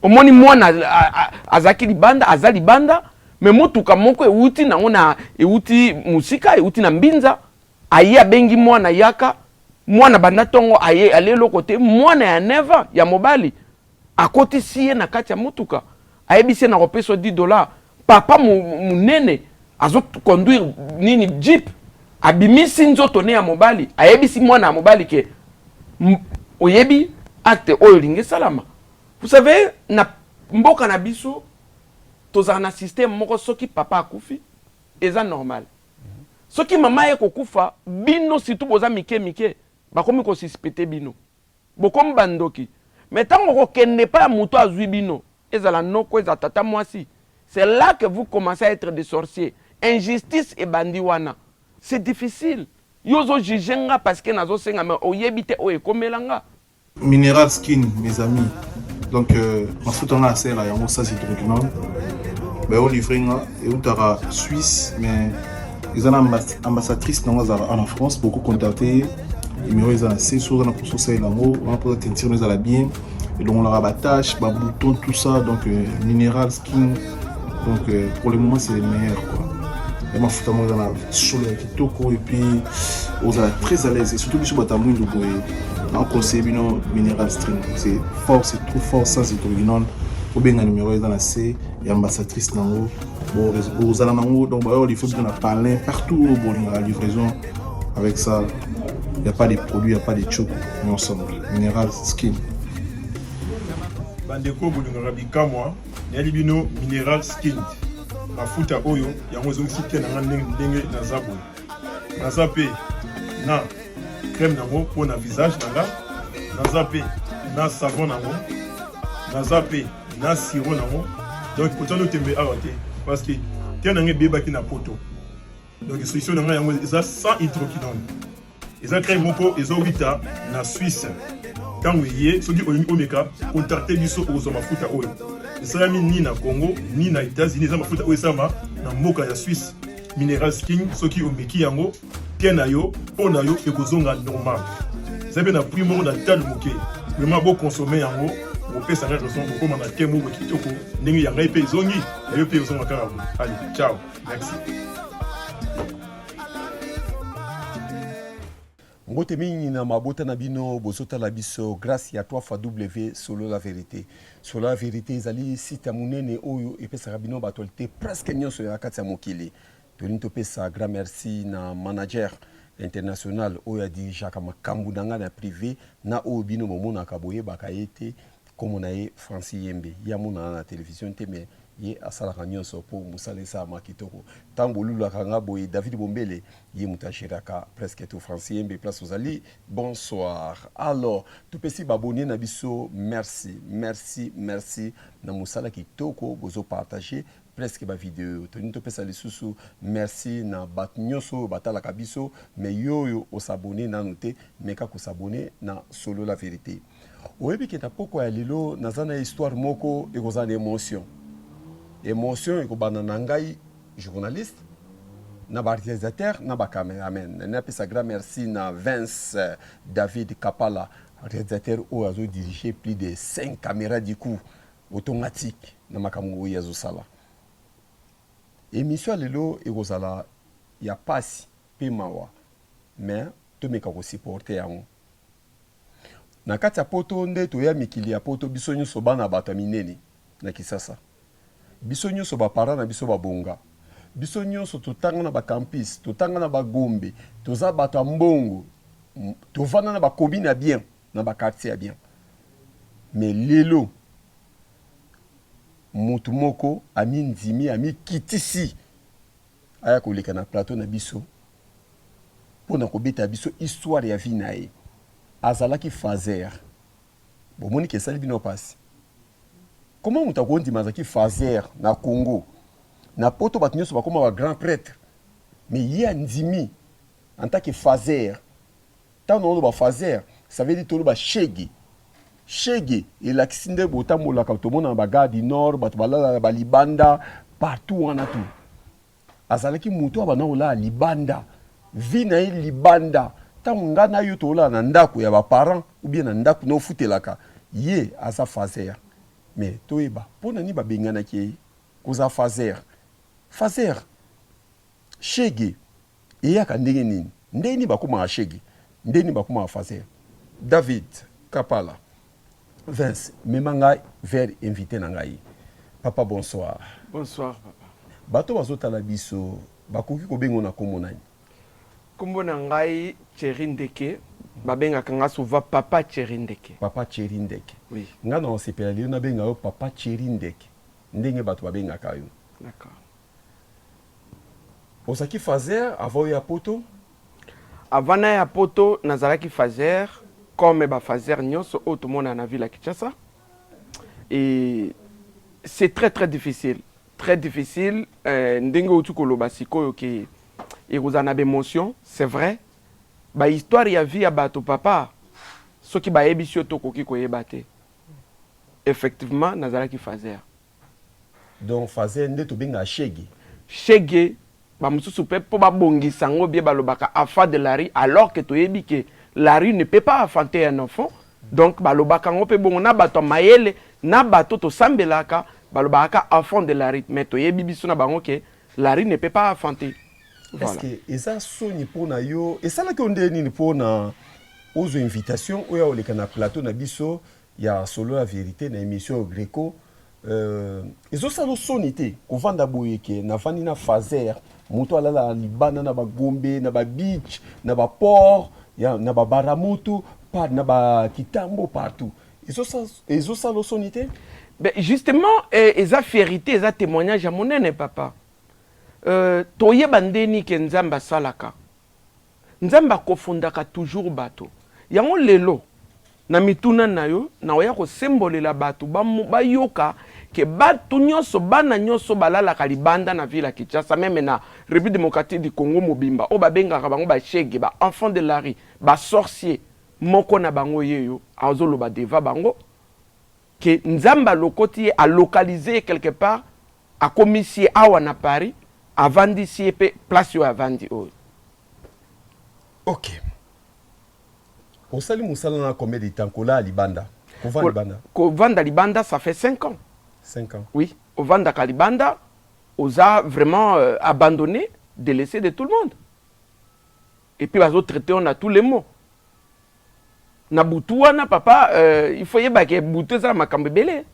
Omoni mwana azalaki libanda, aza libanda, mais motuka moko ewuti nango na ewuti mosika, ewuti na Mbinza, aye abengi mwana yaka, mwana banda tongo aye alie eloko te, mwana ya 9 ans ya mobali akotisi ye na kati ya motuka, ayebisi ye nakopesa yo 10 dollars. Papa munene azo conduire nini jeep, abimisi nzoto ne ya mobali, ayebisi mwana ya mobali ke oyebi acte oyo olingi esalama. Vous savez, na mboka na biso tozala na système moko, soki papa akufi eza normal, soki mama ye kokufa, bino surtout boza mike mike, bakomi kosuspecter bino, bokomi bandoki. Mais ntango okokende epai ya moto azwi bino, ezala noko, ezala tata mwasi, c'est là que vous commencez à être des sorciers. Injustice ebandi wana, c'est difficile. Yo ozojuger nga parce que nazosenga, mais oyebi te oyo ekomela nga. Mineral Skin, mes amis. Donc, mafuta nga asala yango sans hydroquinone. Bayo livrer nga eutaka Suisse, mais eza na ambassadrice nango azalaka en France. Beaucoup contacter numéro eza na se, so oza na poso osalela yango wana mpoza teinture ezala bien, elongolaka batache, babouton, tout ça. Donc Mineral Skin, donc pour le moment c'est le meilleur quoi. Ya mafuta moko eza na solo ya kitoko et puis ozala très à l'aise, et surtout biso bato ya mwindu boye, naconseille bino Mineral Skin, c'est fort, c'est trop fort, sans hydroquinone. Obenga numéro eza na se ya ambassadrice nango, bozala nango. Donc bayo livre bino na palin partout oyo bolingaka livraison. Avec ça, il y a pas de produits, il y a pas de choco, mais ensemble Mineral Skin. Bandeko bolingaka bikamwa, nayeli bino Mineral Skin, mafuta oyo yango ezongisi te na nga ndenge ndenge naza boye. Naza mpe na crème nango mpo na visage na nga, naza mpe na savon nango, naza mpe na sirop nango. Donc kotia tembe awa te, parce que te na nga ebebaki na poto. Donc solution na ngai yango eza sans hydroquinone, eza crème moko ezowita na Suisse. Ntango eye, soki olingi omeka, contacte biso, okozwa mafuta oyo esalami ni na Congo ni na États-Unis. Eza mafuta oyo esalama na mboka ya Suisse, Mineral Skin. Soki omeki yango te na yo, mpo na yo ekozonga normal. Eza mpe na prix moko na talo moke. Vraiment, boconsommer yango, bopesa ngai raison, bokóma na te moko kitoko ndenge ya ngai mpe ezongi, ya yo mpe ezonga kaka boye. Allez, ciao, merci. Mbote mingi na mabota na bino bozotala biso grâce ya 3 fois W Solo la Vérité. Solo la Vérité ezali site ya monene oyo epesaka bino baactualité presque nyonso ya kati ya mokili. Tolingi topesa grand merci na manager international oyo adirigeaka makambo na ngai na privé na oyo bino bomonaka, boyebaka ye te. Kombo na ye Francis Yembe. Ye amonana na télévision te, mais ye asalaka nyonso mpo mosala esalama kitoko. Ntango bolulaka nga boye, David Bombele, ye moto agéraka presque tout. Francis Yembe, place ozali, bonsoir. Alors topesi baabonnés na biso merci, merci, merci na mosala kitoko bozopartage presque bavideo. Tolingi topesa lisusu merci na bato nyonso oyo batalaka biso, mais yo oyo os'abonner nanu te, meka kos'abonner na Solo la Vérité. Oyebi ke na pokwa ya lelo naza na histoire moko ekozala na émotion. Émotion ekobanda na ngai journaliste, na baréalisateur, na bacameraman. Napesa grand merci na Vince David Kapala, réalisateur oyo azodirige plus de 5 caméras du coup automatique na makambo oyo azosala. Émission ya lelo ekozala ya pasi mpe mawa, mais tomeka kosupporter yango. Na kati ya poto nde toya, mikili ya poto, biso nyonso bana bato ya minene na Kisasa, biso nyonso baparent na biso babonga, biso nyonso totanga na bacampus, totanga na bagombe, toza bato ya mbongo, tovanda na bacommune ya bien, na baquartier ya bien. Mais lelo motu moko amindimi, amikitisi, aya koleka na plateau na biso mpona kobeta biso histoire ya vie na ye. Azalaki fazer. Bomoni ke esali bino mpasi. Comment moto akondima azalaki fazer na Congo, na poto bato nyonso bakóma ba grand prêtre, mais ye andimi en tant que fazer? Ntango oloba fazer, ça veut dire toloba shege. Shege elakisi nde botambolaka, tomona na bagare du Nord, bato balala na balibanda partout wana. Tu azalaki moto abanda kolala libanda, vie na ye libanda. Ntango ngai na yo tolala na ndako ya baparent ou bien na ndako na ofutelaka, ye aza fazer. Mais toyeba mpo na nini babenganaki ye. Kozala fazer fazer shege eyaka ndenge nini? Ndenge nini bakomaka shege? Ndenge nini bakomaka fazer? David Kapala Vince, mema ngai vers invité na ngai. Papa, bonsoir. Bonsoir papa. Bato bazotala biso bakoki kobenga na kombo nani? Kombo na ngai Thierry Ndeke, babengaka nga souvent Papa Thierry Ndeke. Papa Thierry Ndeke. Oui. Nga na osepela lelo nabenga yo Papa Thierry Ndeke, ndenge bato babengaka yo. D'accord. Ozalaki fazer avant oya poto? Avant naya poto, nazalaki fazer comme ba fazer nyonso oyo tomona na ville ya Kinshasa. Et c'est très très difficile, très difficile. Ndenge outi koloba sikoyo ke ekozala na baémotion, c'est vrai. Bahistoire ya vie ya bato, papa, soki bayebisi yo, tokoki koyeba te. Effectivement, nazalaki fazer. Donc fazer nde tobengaka shege? Shege, bamosusu mpe mpo babongisa yango bien, balobaka enfant de la rue, alors que toyebi ke la rue ne peut pas enfanter un enfant. Donc balobaka yango mpe bongo na bato ya mayele, na bato tosambelaka, balobaka enfant de la rue, mais toyebi biso na bango ke la rue ne peut pas enfanter. Voilà. Est-ce que eza soni mpona yo? Esalaki yo nde nini mpona ozwa invitation oyo oleka na plateau na biso ya Solo ya Vérité, na émission oyo Greco? Ezosala soni te kovanda boye ke navandi na fazer, moto alala libanda na bagombe, na babeach, na baport, na babaramoto, pa na bakitambo, partout? Ezosala soni te? Ben, justement, eza fierté, eza témoignage ya monene, papa. Toyeba ndeni ke Nzambe asalaka, Nzambe akofundaka toujours bato. Yango lelo na mituna na yo, na oya kosembolela bato bayoka ke bato nyonso, bana nyonso balalaka libanda na ville ya Kinshasa, même na République démocratique du Congo mobimba, oyo babengaka bango bashege, baenfant de la rue, basorcier, moko na bango yeyo azoloba devant bango ke Nzambe alokoti ye, alocaliser ye quelque part, akomisi ye awa na Paris, avandisi ye mpe place oyo avandi oyo. Ok, osali mosala na combien de temps kolala libanda, kovanda libanda? Kovanda libanda, ça fait 5 ans. 5 ans? Oui, ovandaka libanda, oza vraiment abandonné, délaissé de tout le monde, et puis bazotraiter on a tous les mots na butu wana. Papa, il faut yeba ke butu eza na makambo ebele.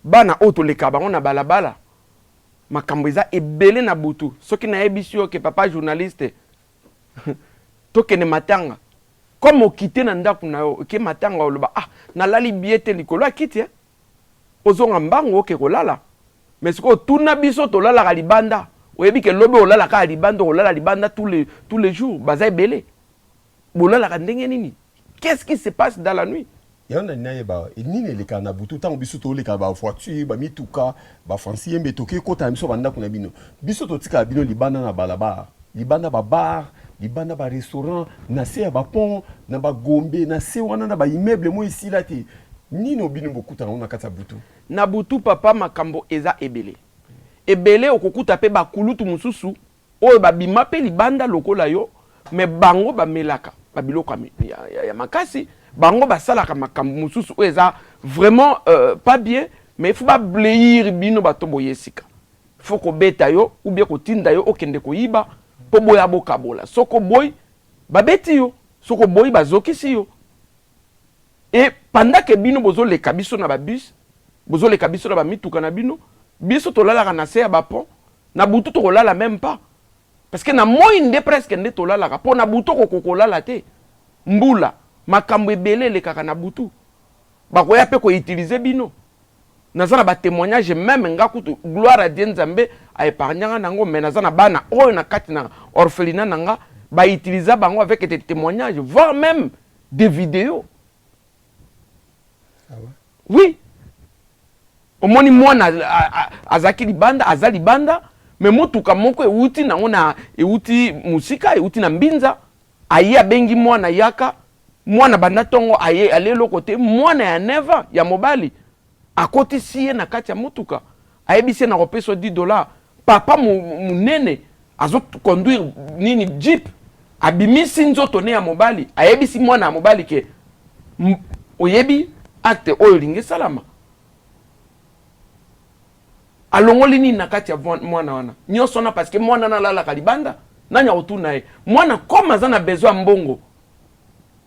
Bana oyo toleka bango na balabala, makambo eza ebele na butu. Soki nayebisi yo ke, papa journaliste, tokende matanga, comme okite na ndako na yo, oke matanga, oloba: "Ah, nalali bie te likolo ya kiti, eh?" Ozonga mbangu, oke kolala. Mais sikoyo tuna biso tolalaka libanda, oyebi ke lobi olalaka kaka libanda, olala libanda tous les jours, baza ebele, bolalaka ndenge nini? Qu'est-ce qui se passe dans la nuit? Yango nani nayeba nini elekaka na butu ntango biso toleka bavoiture, bamituka, bafranci yembe, toki ekota na biso bandako na bino. Biso totikala bino libanda na balabala, libanda babar, libanda barestaurant, na se ya bapont, na bagombe, na se wana na baimmeuble mo esila te. Nini obino bokutana ngo na kati ya butu? Na butu, papa, makambo eza ebele ebele. Okokuta mpe bakulutu mosusu oyo babima mpe libanda lokola yo, mais bango bamelaka babiloko ya makasi, bango basalaka makambo mosusu oyo eza vraiment pas bien. Mais il faut bablayer bino bato boye esika, faut kobeta yo ou bien kotinda yo okende koyiba mpo boya bokabola. Soki oboyi, babeti yo. Soki oboyi, bazokisi yo. Et pendant ke bino bozoleka biso na babus, bozoleka biso na bamituka na bino, biso tolalaka na se ya bapont na butu. Tokolala même pas, parce que na moi nde presque nde tolalaka, mpo na butu okokoka kolala te. Mbula, makambo ebele elekaka na butu. Bakoya mpe koutiliser bino. Naza na batémoignage, même nga kutu, gloire à Dieu, Nzambe aépargnanga nango, mais naza na bana oyo na kati na orphelinat na nga, bautiliza bango avec des témoignages, voire même des vidéos. Ah ouais? Oui, omoni mwana azalaki libanda, aza libanda, mais motuka moko ewuti nango na ewuti mosika, ewuti na Mbinza, aye abengi mwana: "Yaka." Mwana banda ntongo aye ale eloko te. Mwana ya 9 ans ya mobali, akotisi ye na kati ya motuka, ayebisi ye: "Na kopesa 10 dollar." Papa monene azoconduire nini, jeep, abimisi nzoto ne ya mobali, ayebisi mwana ya mobali ke: "Oyebi acte oyo olingi esalama." Alongoli nini na kati ya mwana wana nyonso wana? Parce que mwana wana alalaka libanda, nani akotuna ye? Mwana comme aza na besoin ya mbongo,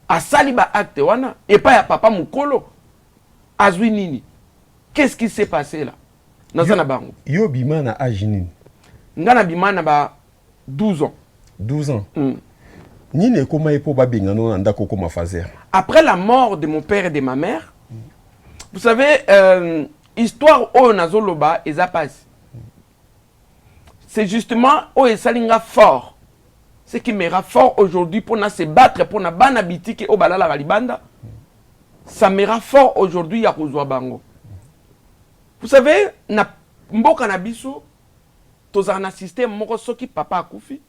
asali baacte wana epai ya papa mokolo, azwi nini? Qu'est-ce qui s'est passé là? Naza na bango. Yo bima na age nini? Nga na bima na ba 12 ans. 12 ans. Nini ekóma ye mpo babengana na ndako, okóma fazer? Après la mort de mon père et de ma mère, vous savez, histoire oyo nazoloba eza pasi. C'est justement oyo esali nga fort, ce qui me rend fort aujourd'hui mpona se battre mpona bana bitike oyo balalaka libanda. Ça me rend fort aujourd'hui ya kozwa bango. Vous savez, na mboka na biso tozala na système moko: soki papa akufi,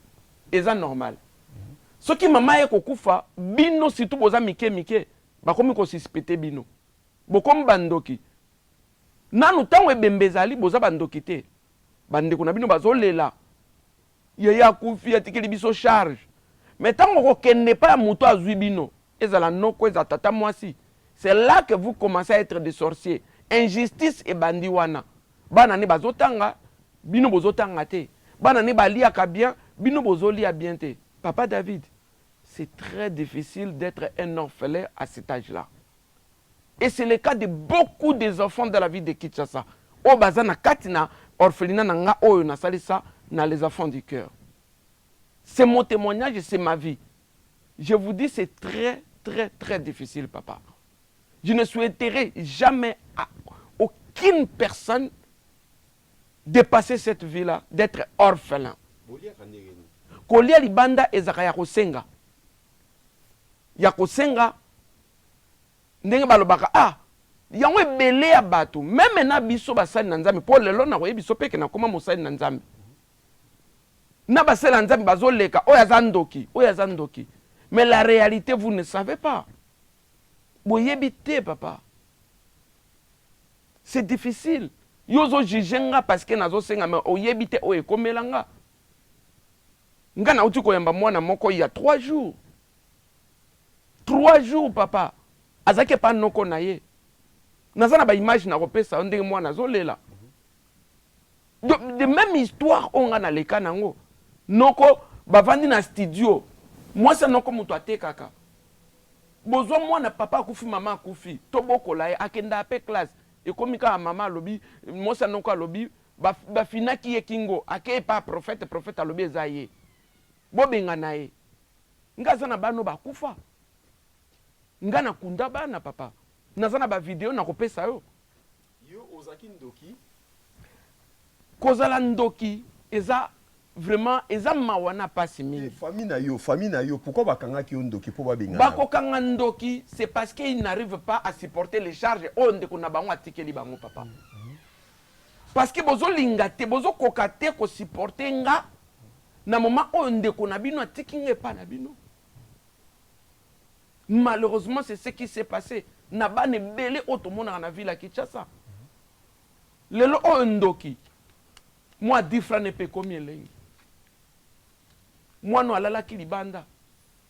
eza normal. Soki mama ye kokufa, bino surtout boza mike mike, bakomi kosuspecter bino, bokomi bandoki. Nanu ntango ebembe ezali, boza bandoki te. Bandeko na bino bazolela: "Yeye akufi, atikeli biso charge." Mais ntango kokende epai ya moto azwi bino, ezala noko, ezala tata mwasi, c'est là que vous commencez à être des sorciers. Injustice ebandi wana. Bana ne bazotanga, bino bozotanga te. Bana ne baliaka bien, bino bozolia bien te. Papa David, c'est très difficile d'être un orphelin à cet âge-là, et c'est le cas de beaucoup des enfants de la ville de Kinshasa oyo baza na kati na orphelinat na nga oyo nasalisa na Les Enfants du Cœur. C'est mon témoignage, c'est ma vie. Je vous dis, c'est très très très difficile, papa. Je ne souhaiterais jamais à aucune personne de passer cette vie-là, d'être orphelin. Kolia libanda ezalaka ya kosenga, ya kosenga. Ndenge balobaka, ah, yango ebele ya bato, même na biso basali na Nzambe, mpo lelo nakoyebi biso mpe ke nakóma mosali na Nzambe, na basali na Nzambe bazoleka: oyo aza ndoki, oyo aza ndoki. Mais la réalité, vous ne savez pas, boyebi te. Papa, c'est difficile. Yo ozojuger nga parce que nazosenga, mais oyebi te oyo ekomela nga. Nga nauti koyamba mwana moko ya 3 jours, 3 jours, papa. Azalaki epa noko na ye. Naza na baimage na kopesa yo ndenge mwana azolela. De même histoire oyo nga naleka nango. Noko bavandi na studio, mwasi ya noko moto atekaka. Bozwa mwana, papa akufi, mama akufi, tobokola ye, akenda ape classe. Ekomi kaka mama alobi, mwasi ya noko alobi bafinaki ye kingo, ake epa prophète. Prophète alobi eza ye, bobenga na ye. Nga aza na bana bakufa, nga nakunda bana. Papa, naza na bavideo nakopesa yo. Yo ozalaki ndoki? Kozala ndoki eza vraiment, eza mawa na pasi mingi. Famille na yo, famille na yo, pourquoi bakangaki yo ndoki mpo babengana? Bakokanga ndoki, c'est parce qu'il n'arrive pas à supporter les charges oyo ndeko na bango atikeli bango, papa. Parce que bozolinga te, bozokoka te kosupporter nga na moment oyo ndeko na bino atiki nga epa na bino. Malheureusement, c'est ce qui s'est passé na bana ebele oyo tomonaka na ville ya Kinshasa lelo oyo. Ndoki mwa 10 francs mpe ekomi elengi. Mwana alalaki libanda.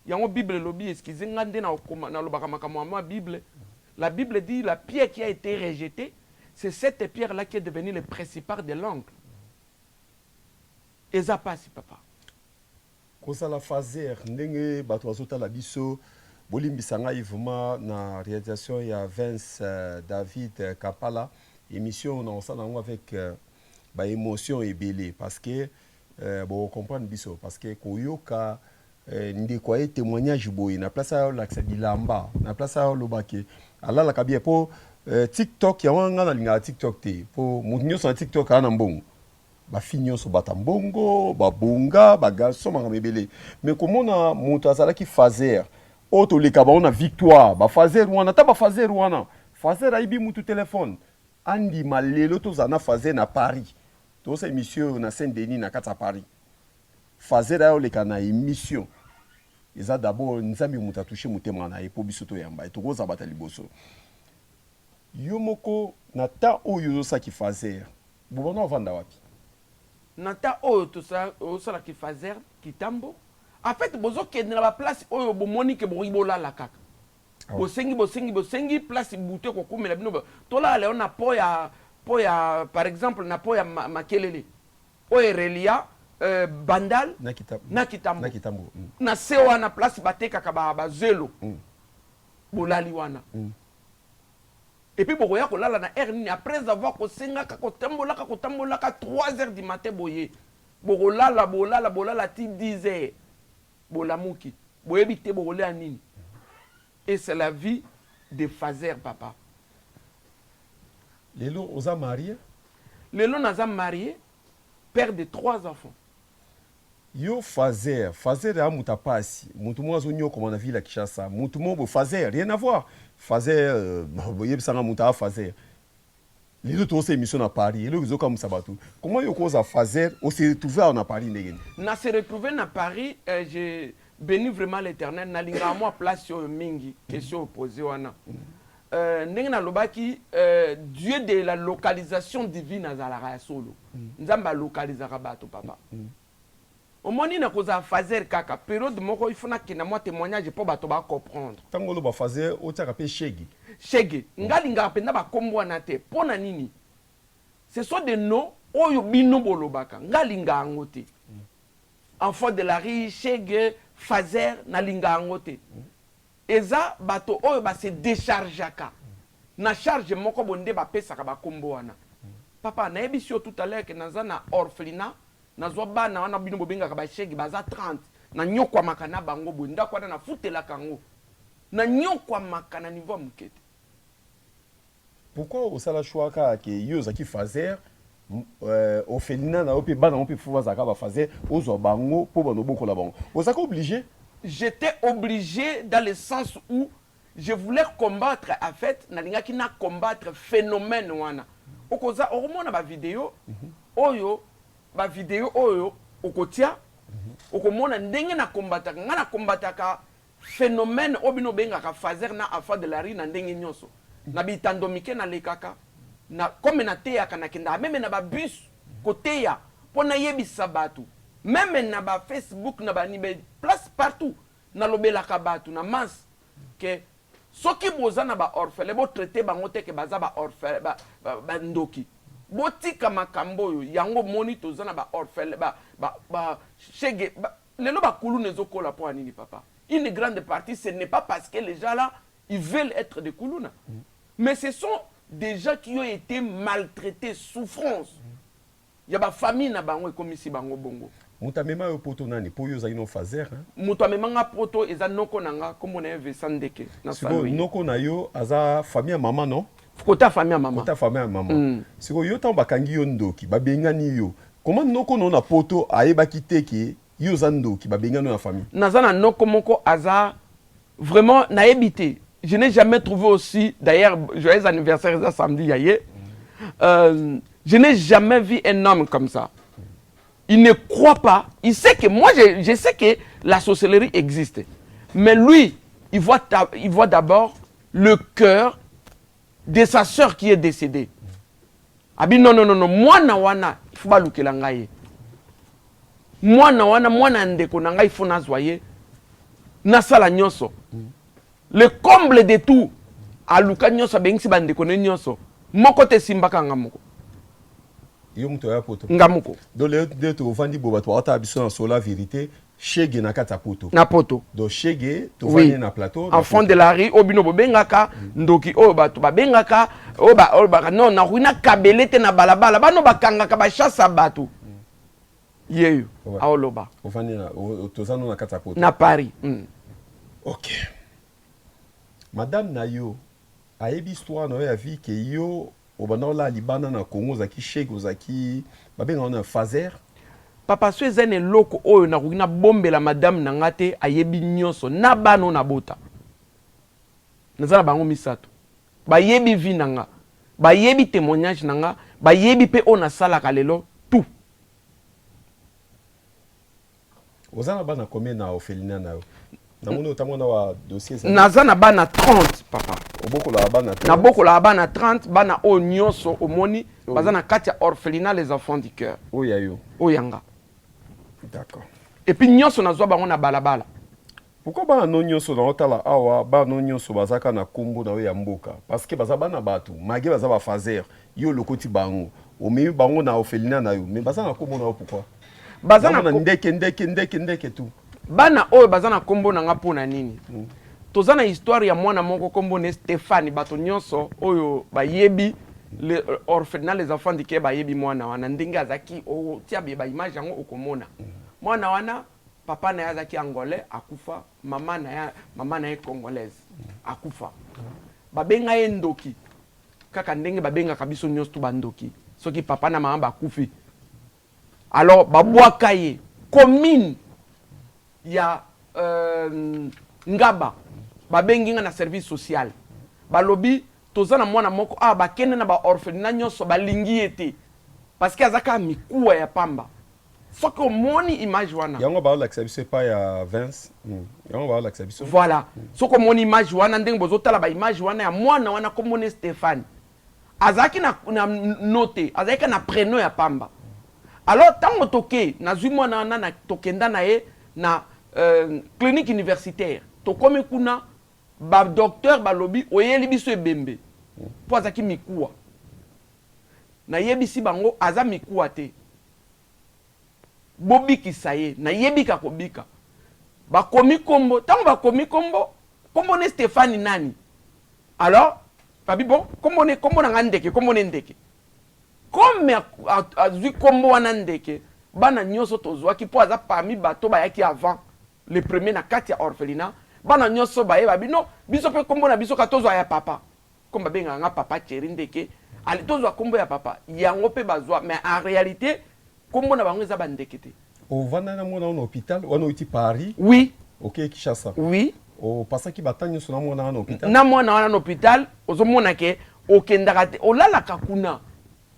Yango Bible elobi, excuse nga nde nalobaka makambo ya mwa Bible, la Bible dit: "La pierre qui a été rejetée, c'est cette pierre là qui est devenue le principal de l'angle." Eza pasi, papa. Kozala fazer, ndenge bato bazotala biso, bolimbisa ngai vraiment na réalisation ya Vince David Kapala. Émission na kosala yango avec baémotion ebele, parce que bocomprendre biso, parce que koyoka ndeko aye témoignage boye na place ayolakisa bilamba, na place ayolobaki alalaka bien, mpo TikTok yango, nga nalingaka TikTok te, mpo moto nyonso na TikTok aa na mbongo, bafille nyonso bata mbongo, babonga, bagarçon, makambo ebele. Mais komona moto azalaki fazer, oyo toleka bango na victoire, bafazer wana, ata bafazer wana, fazer ayibi mutu telefone, andima lelo tozala na fazer na Paris, tozosala émission oyo na Saint Denis, na kati ya Paris, fazer ayoleka na émission, eza d'abord Nzambe moto atouche motema na ye mpo biso toyamba ye. Tokozala bata liboso. Yo moko, na ta oyo ozosalaki fazer, bobanda ovanda wapi? Na ta oyo osalaki fazer kitambo, en fait bozokende na baplace oyo bomoni ke bokoki bolala kaka. Bosengi, bosengi, bosengi place, butu ekokumela bino, tolala lelo na po ya Po ya, par exemple, na po ya Makelele oyo erelia Bandal na Kitambo, na Kitambo. Na Kitambo. Na se wana, place batekaka bazelo. Bolali wana. Et puis bokoya kolala na heure nini, après avoir kosengaka, kotambolaka, kotambolaka 3 heures du matin? Boye bokolala, bolala, bolala ti 10 heures, bolamuki, boyebi te bokolia nini. Et c'est la vie de fazer, papa. Lelo oza marié? Lelo naza marié, père de trois enfants. Yo fazer, fazer ya moto apasi, motu moko azonyokoma na ville ya Kinshasa, motu moko boye fazer, rien à voir fazer. Boyebisanga moto aya fazer. Lelo tozosa émission na Paris, eloko ezokamwisa bato, comment yo koza fazer, ose retrouve awa na Paris ndenge nini? Na se retrouver na Paris, je bénis vraiment l'Éternel. Nalingaka mwa place oyo mingi. Question opposé wana, ndenge nalobaki, Dieu de la localisation divine azalaka ya solo. Nzambe alokalizaka bato, papa. Omoni, na kozala fazer kaka période moko, il faut nakenda mwa témoignage mpo bato bacomprendre. Ntango oloba fazer, otiaka mpe shege? Shege, nga lingaka mpenza bakombo wana te. Mpo na nini? Ce sont des noms oyo bino bolobaka, nga lingaka yango te. Enfant de la rue, shege, fazer, nalinga yango te. Eza bato oyo base déchargeaka na charge moko boye nde bapesaka bakombo wana. Papa, nayebisi yo tout à l'heure ke naza na orphelinat. Nazwa bana wana bino bobengaka bashege, baza 30. Nanyokwamaka na bango boye. Ndako wana nafutelaka yango, nanyokwamaka na niveau ya moke te. Pourquoi osala choix kaka ke yo ozalaki fazer, orphelinat na yo mpe bana ngo mpe fo bazalaka bafazer, ozwa bango mpo bana obokola bango? Ozalaki obligé? J'étais obligé dans le sens où je voulais combattre. En fait, nalingaki na combattre phénomène wana. Okoza okomona bavideo oyo, bavideo oyo okotia, okomona ndenge na combattaka. Nga na combattaka phénomène oyo bino obengaka fazer na enfant de la rue na ndenge nyonso. Na bitando mike nalekaka na comme nateyaka, nakendaka même na babus koteya mpo nayebisa bato, même na bafacebook, na bani, place partout, nalobelaka bato na masse ke soki boza na baorphelin, botraite bango te ke baza baorphelin, bandoki. Botika makambo oyo. Yango moni toza na baorphelin, shege lelo bakuluna ezokola mpo ya nini, papa? Une grande partie, ce n'est pas parce que les gens là, ils veulent être des kuluna, mais ce sont des gens qui ont été maltraités. Souffrance ya bafamille na bango ekomisi bango bongo. Moto amema yo poto nani, mpo yo ozali no fazer, hein? Moto amemanga poto eza noko na nga, kombo na ye Vincent Ndeke na Sikoyo Saloyi. Noko na yo aza famille ya mama, non? Kota famille ya mama. Kota famille ya mama. Sikoyo yo, ntango bakangi yo ndoki, babengani yo, comment noko no na poto ayebaki te ke yo oza ndoki, babengani yo na famille? Naza na noko moko aza vraiment, nayebi te, je n'ai jamais trouvé aussi. D'ailleurs, joyeux anniversaire, eza samedi ya ye. Je n'ai jamais vu un homme comme ça. Il ne croit pas. Il sait que moi, je sais que la sorcellerie existe, mais lui, il voit d'abord le cœur de sa sœur qui est décédée. Abi non, non, non, non, mwana wana, il faut balukela ngai ye. Mwana wana, mwana ya ndeko na ngai, il faut nazwa ye, nasala nyonso. Le comble de tout, aluka nyonso, abengisi bandeko ne nyonso, moko te esimbaka, nga moko. Yo moto oya poto? Nga moko. Donc lelo nde tovandi boye, bato baotala biso na Solola Vérité, shege na kati ya poto. Na poto. Donc shege tovandi na plateau na Enfant poto. de la rue oyo bino bobengaka ndoki, oyo bato babengaka, oyo baka non, nakoki nakabele te na balabala, bano bakangaka bachasser ya bato yeyo. Aoloba. Ovandi na toza no na kati ya poto. Na Paris. Ok, madame na yo ayebi histoire na yo ya vie, ke yo obanda olala libanda na Congo, ozalaki shege, ozalaki babengaka na fazer? Papa, so eza na eloko oyo nakoki nabombela madame na nga te, ayebi nyonso. Na bana oyo nabota, naza na bango misato, bayebi vie na nga, bayebi témoignage na nga, bayebi mpe oyo nasalaka lelo, tout. Oza na bana combien na orphelinat na yo? Namoni otango na wa dossier ezali. Naza na bana 30, papa. Obokolaka bana 30? Nabokolaka bana 30. Bana oyo nyonso omoni baza na kati ya orphelinat Les Enfants du Cœur. Oyo ya yo? Oyo ya nga. D'accord. Et puis nyonso nazwa bango na balabala. Pourquoi bana no nyonso na otala awa, bana no nyonso bazaka na kombo na yo ya mboka? Parce que baza bana bato, malgré baza ba faser, yo lokoti bango, omemi bango na orphelinat na yo, mais baza na kombo na yo pourquoi? Baza na na ndeke ndeke ndeke ndeke tout. Bana oyo baza na kombo na nga mpo na nini? Toza na histoire ya mwana moko, kombo ne Stéphane. Bato nyonso oyo bayebi le orphelinat Les Enfants du Cœur bayebi mwana wana ndenge azalaki. Otia ba image yango, okomona mwana wana. Papa na ye azalaki Angolais, akufa. Mama na ye Congolaise, akufa. Babenga ye ndoki, kaka ndenge babengaka biso nyonso tu bandoki soki papa na mama bakufi. Alors babwaka ye. Commune ya Ngaba babengi nga na service social, balobi toza na mwana moko awa, bakende na ba orphelinat nyonso, balingi ye te parce que aza kaka mikuwa ya pamba. Soki omoni image wana, Yango baolakisa biso epai ya Vince. Yango baolakisa biso. Voilà, soki omoni image wana, ndenge bozotala ba image wana ya mwana wana, komona Stéphane azalaki na no te, azalaki na prénom ya pamba. Alors ntango toke, nazwi mwana wana na, tokenda na ye na clinique universitaire. Tokomi kuna, ba docteur balobi oyeli biso ebembe mpo azalaki mikuwa. Nayebisi bango aza mikuwa te, bobikisa ye. Nayebi ka kobika. Bakomi kombo. Ntango bakomi kombo, kombo ne Stéphane nani. Alors babi bon, kombo ne, kombo na nga ndeke, kombo ne ndeke. Comme azwi kombo wana ndeke, bana nyonso tozwaki mpo aza parmi bato bayaki avant le premier na kati ya orphelinat. Bana nyonso bayeba bino, biso mpe kombo na biso ka tozwa ya papa, comme babengaka nga Papa Thierry Ndeke. Ale, tozwa kombo ya papa yango mpe bazwa, mais en réalité kombo na bango eza bandeke te. Ovanda na mwana wana na hôpital wana, outi Paris? Oui. Okei Kinshasa? Oui. Opasaki bata nyonso na mwana wana na hôpital? Na mwana wana na hôpital. Ozomona ke okendaka te, olalaka kuna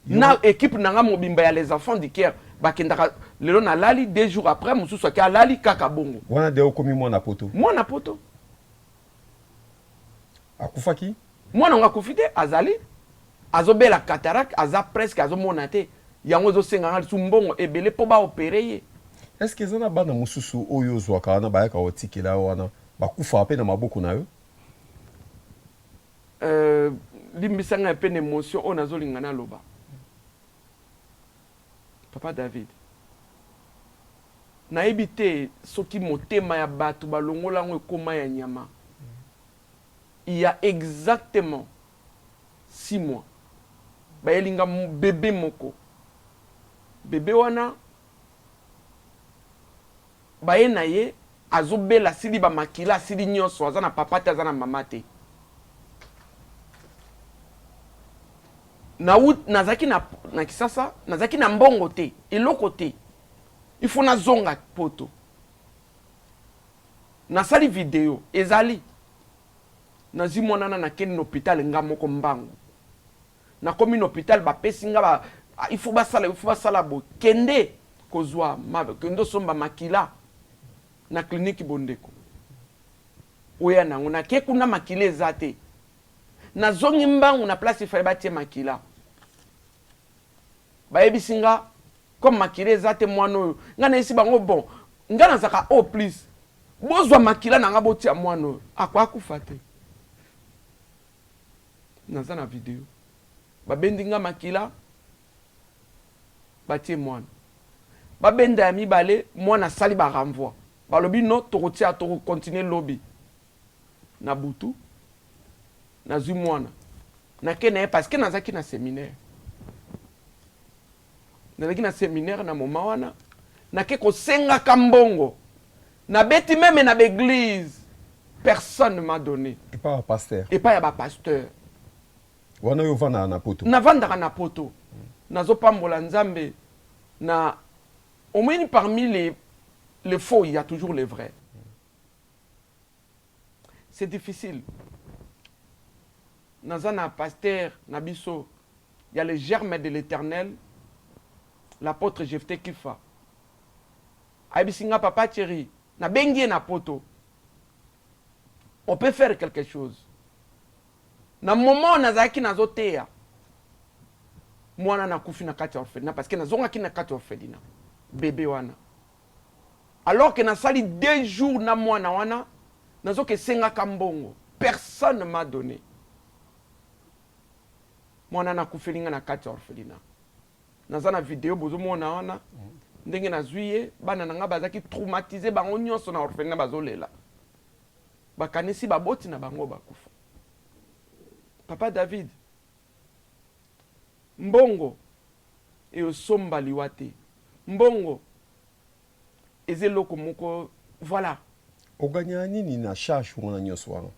na équipe na nga mobimba ya Les Enfants du Cœur. Bakendaka lelo, nalali, 2 jours après mosusu ake, alali kaka bongo. Wana de okomi mwana poto? Mwana poto. Akufaki? Mwana ngo akufi te, azali azobela cataracte, aza presque azomona te. Yango ezosenganga lisusu mbongo ebele mpo ba opérer ye. Est ce que eza na bana mosusu oyo ozwaka wana, bayaka kotikela yo wana, bakufaka mpe na maboko na yo? Limbisa ngai mpe na émotion oyo nazolinga naloba, Papa David. Nayebi te soki motema ya bato balongola yango ekóma ya nyama. Il y a exactement 6 mois, bayeli nga bébé moko. Bébé wana baye na ye azobela, asili bamakila, asili nyonso, aza na papa te, aza na mama te. Nazalaki na Kisasa, nazalaki na mbongo te, eloko te, il faut nazonga poto. Nasali video ezali, nazwi mwana, nakende na hôpital nga moko mbangu. Nakomi na hôpital, bapesi nga ba, ah, il faut basala, il faut basala boye, kende kozwa kende osomba makila na clinique Bondeko, oya nango. Nake kuna, makila eza te. Nazongi mbangu na place ifale batie makila, bayebisi nga comme makila eza te, mwana oyo, nga nayebisi bango bon, nga nazalaka O plus, bozwa makila na nga botia mwana oyo, ako akufa te. Naza na video, babendi nga makila, batie mwana. Babenda ya mibale, mwana asali ba renvoi, balobi no, tokotia, toko continuer lobi na butu. Nazwi mwana, nake na ye parce que nazalaki na séminaire, nazalaki na séminaire na moment wana. Nake kosengaka mbongo, nabeti même na ba église, personne ne m'a donné. Epai ya pasteur? Epai ya ba pasteur. Wana oyo ovandaka na poto? Navandaka na poto. Nazopambola Nzambe na omoni, parmi les faux, il y a toujours les vrais. C'est difficile. Naza na pasteur na biso ya Le Germe de l'Éternel, l'apôtre Jefte Kifa. Ayebisi nga: "Papa Thierry, nabengi ye na poto, on peut faire quelque chose." Na moment oyo nazalaki nazoteya, mwana nakufi na kati ya orphelinat, parce que nazongaki na kati ya orphelinat bébé wana, alors que nasali 2 jours na mwana wana. Nazoka esengaka mbongo, personne m'a donné. Mwana nakufeli nga na kati ya orphelinat. Naza na video bozomona wana ndenge nazwi ye. Bana na nga bazalaki traumatisé, bango nyonso na orphelinat bazolela, bakanisi baboti na bango bakufa. Papa David, mbongo eyosomba liwa te. Mbongo eza eloko moko, voilà. Oganyaka nini na charge wana nyonso wana?